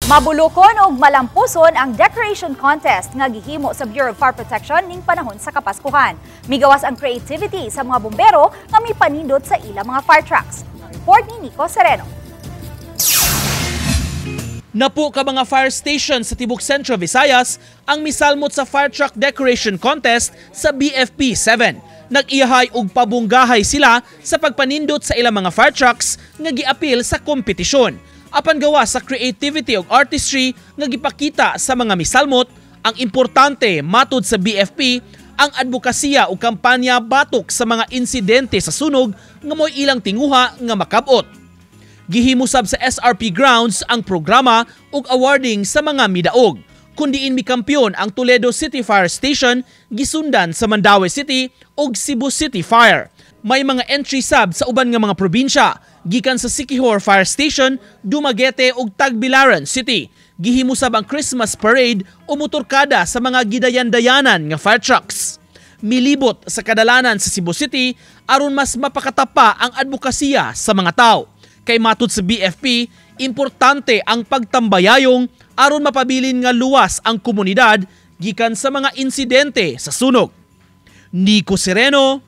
Mabulokon og malampuson ang decoration contest nga gihimo sa Bureau of Fire Protection ning panahon sa Kapaskuhan. Migawas ang creativity sa mga bumbero nga mipanindot sa ilang mga fire trucks. Report ni Nico Sereno. Napo ka mga fire station sa tibok Central Visayas ang misalmot sa fire truck decoration contest sa BFP 7. Nag-iyahay og pabunggahay sila sa pagpanindot sa ilang mga fire trucks nga giapil sa kompetisyon. Apan gawas sa creativity ug artistry nga gipakita sa mga misalmot, ang importante matud sa BFP ang advokasya ug kampanya batok sa mga insidente sa sunog nga mo'y ilang tinguha nga makabot. Gihimo sab sa SRP grounds ang programa ug awarding sa mga midaog, kun diin mikampiyon ang Toledo City Fire Station, gisundan sa Mandaue City ug Cebu City Fire. May mga entry sab sa uban nga mga probinsya gikan sa Siquijor Fire Station, Dumaguete ug Tagbilaran City. Gihimo sab ang Christmas parade o motorkada sa mga gidayan-dayanan nga fire trucks. Milibot sa kadalanan sa Cebu City aron mas mapakatapa ang advokasya sa mga tao. Kay matud sa BFP, importante ang pagtambayayong aron mapabilin nga luwas ang komunidad gikan sa mga insidente sa sunog. Nico Sereno,